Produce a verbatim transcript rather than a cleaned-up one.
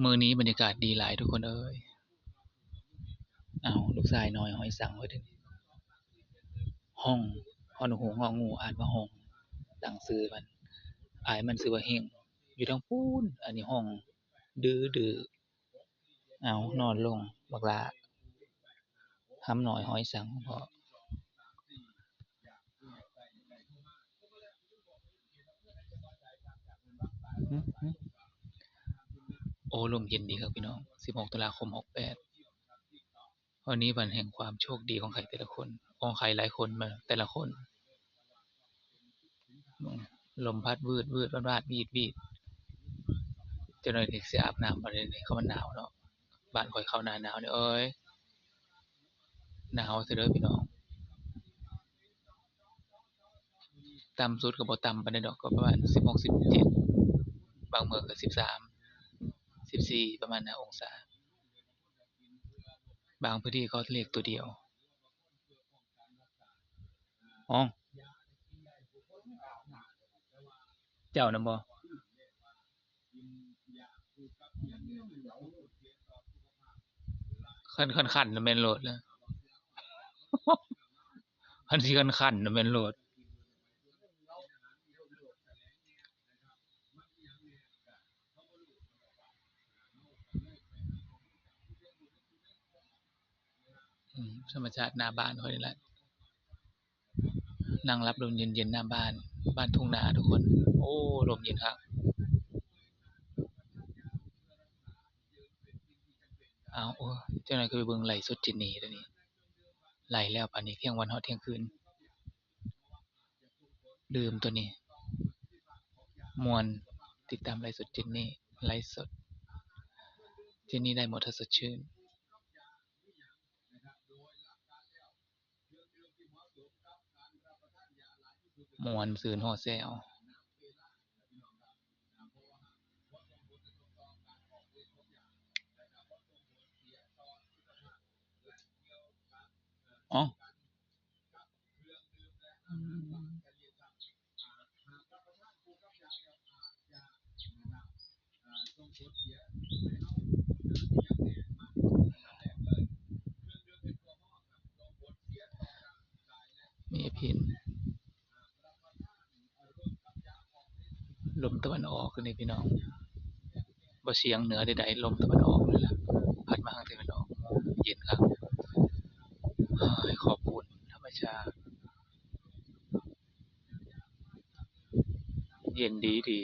มื้อนี้บรรยากาศดีหลายทุกคนเอ้ย เอาลูกชายน้อยหอยสังไว้เด้อ ฮ้อง ฮอหนกฮูก งองู อ่านว่าฮ้อง ตั้งชื่อมัน อ้ายมันชื่อว่าเฮง อยู่ทางพู้น อันนี้ฮ้อง ดื้อๆ เอานอนลง บักหล้า หำน้อยหอยสังพ่อ หึ หึ โอ้ ลมเย็นดีครับพี่น้อง สิบหก ตุลาคม หกแปด วันนี้วันแห่งความโชคดีของใครแต่ละคน ของใครหลายคนมา แต่ละคน ลมพัดวืดวืดวาดวาดวีดวีด เจ้าหน่อยนี่สิอาบน้ำบ่ได้นี่ เขามันหนาวเนาะ บ้านข่อยเข้าหน้าหนาวนี่ เอ้ย หนาวซะเด้อพี่น้อง ต่ำสุดก็บ่ต่ำปานใดดอก ก็ประมาณสิบหก สิบเจ็ด บางมื้อก็สิบสาม สิบสี่ ประมาณนั้นองศา บางพื้นที่ก็เลขตัวเดียว อ๋อ เจ้านั่นบ่ คัน คัน คันน่ะแม่นโลดนะ คันสิคัน คันน่ะแม่นโลด อืม ธรรมชาติหน้าบ้านข้อยนี่แหละ นั่งรับลมเย็นๆ หน้าบ้าน บ้านทุ่งนาทุกคน โอ้ ลมเย็นคัก เอา โอ้ เจ้าหน่อยคือไปเบิ่งไลฟ์สดเจนนี่เดี๋ยวนี้ ไลฟ์แล้วป่านนี้ เที่ยงวันฮอดเที่ยงคืน ลืมตัวนี้ ม่วน ติดตามไลฟ์สดเจนนี่ ไลฟ์สด เจนนี่ได้หมดถ้าสดชื่น ม่วนซื่นฮอดแซว อ๋อ อืม มีพิน ลมตะวันออกนี่พี่น้อง บ่เฉียงเหนือใดๆ ลมตะวันออกนี่แหละ พัดมาทางตะวันออก เย็นครับ เฮ้ย ขอบคุณธรรมชาติ เย็นดีดี